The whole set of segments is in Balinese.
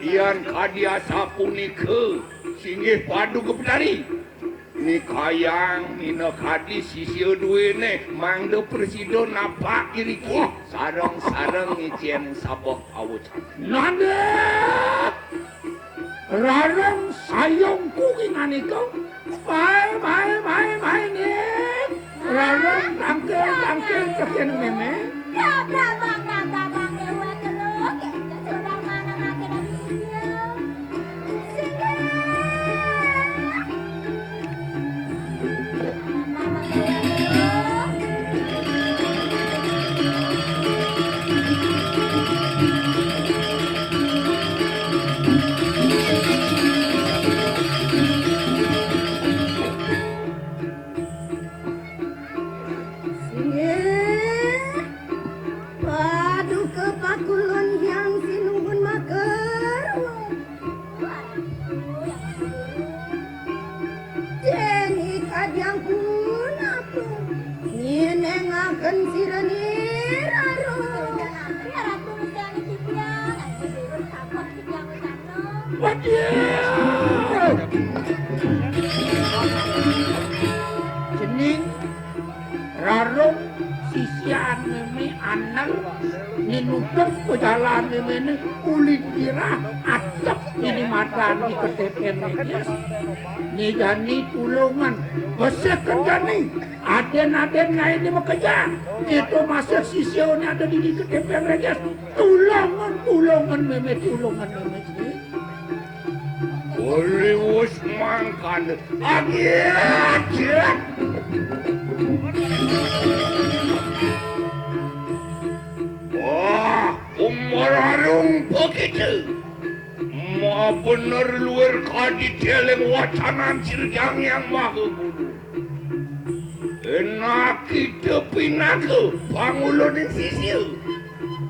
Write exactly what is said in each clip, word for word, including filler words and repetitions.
Yan kadi asapunika, singgih Paduka Betari. Nikayang minakadi sisia duene mangda prasida napak iriki sareng-sareng ngicen sabeh pawecana. Nanda! Rareng sayong kuwi nganika. Bae, bae, bae, bae, nih. Rareng tangkil, tangkil tekin meme. Singgih, Paduka Pakulun Hyang Sinuhun Makaruh. Dene kadiang punapa nyenengaken sira niraro. Waduh. Cening Rarung sisian meme anel ninutup pejalan memene uli kira atep ini madan di ketepen menyes. Ni jani tulungan beseken jani aden-aden lain di mekeja itu masuk sisian ada di, di ketepen menyes. Tulungan, tulungan meme, tulungan meme. Uli wus mangkana. Agiat, jiat. Wah, umararung begitu. Ma bener luwir kadi deleng wacanan Sirjang Yang Maha Guru. Enak kita pinaka panguluning sisia.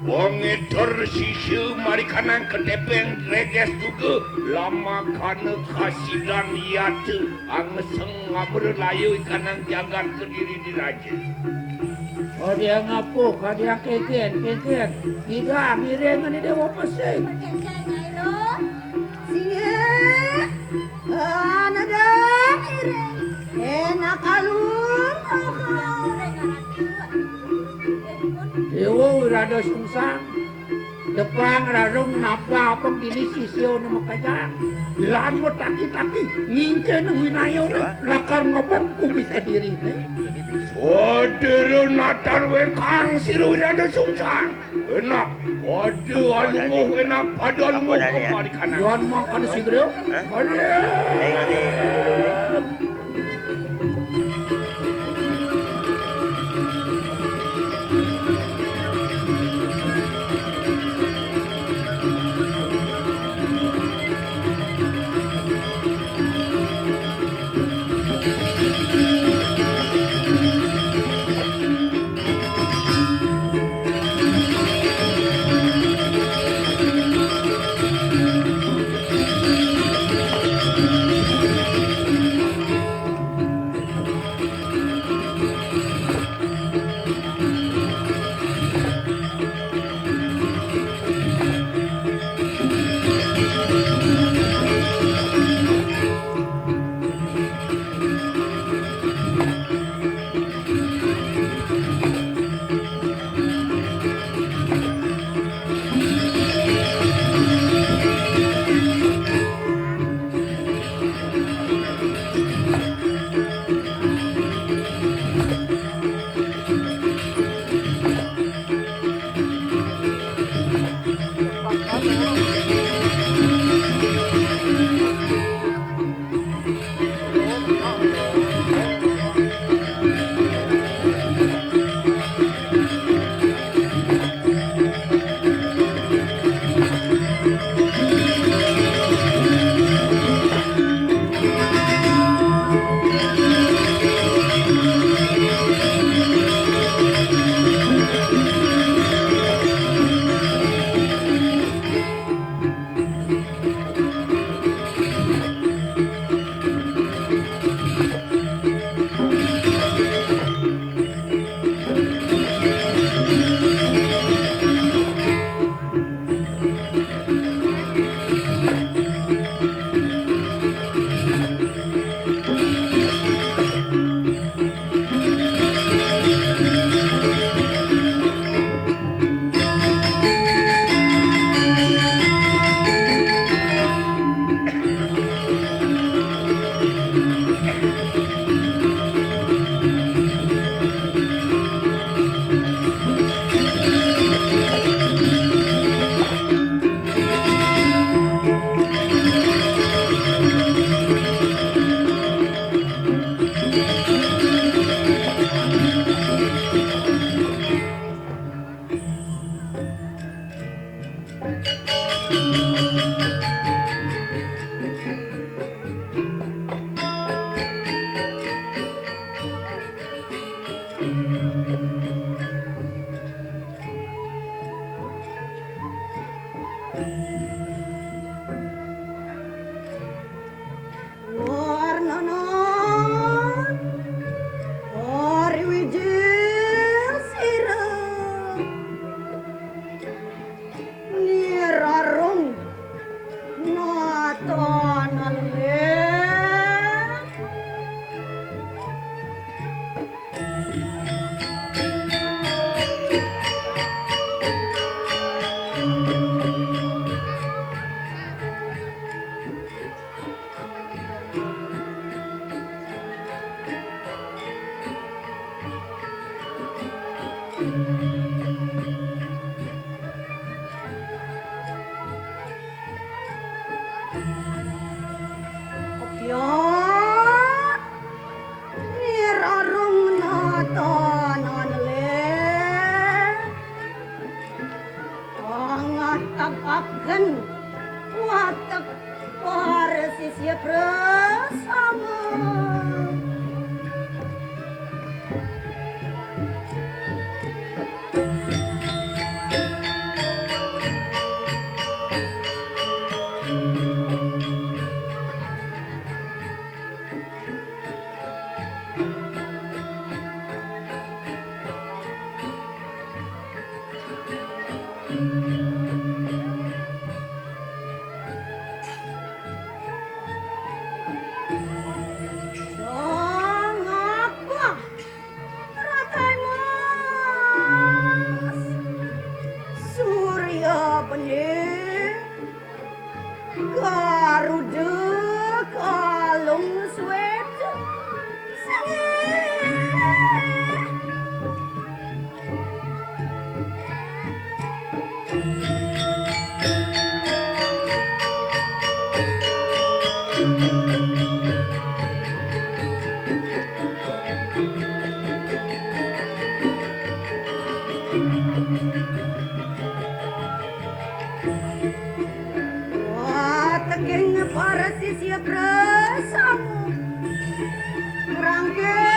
Wong ngiter sisia marikanang ketepeng reges juga lamakana kasidan yata angeseng ngamrelaya ikanang jagat kediri diraja. Kadiang apa? Kadiang keken, keken. Ida ngiring ni Dewa Pesing. Singgih. Anada ngiring. Enak alun. Dewa Wirada Sungsang. Depang rarung napa apa kini sisia ne makajang. Lan wetaki-taki ngingke ne winaya ne lakar ngebong kumis kediri ne. Sadera natar wekang sira Wirada Sungsang. Enak, pada alunguh, enak, pada alunguh kembali kanan. Yan mangkana sigra. Hah? Aduh. Para sisya prasama. Sang apa? Ratai Mas. Surya Bening. Garuda Kalung Sweta. Sengeh. Wah, teging para sisya prasama. Rangke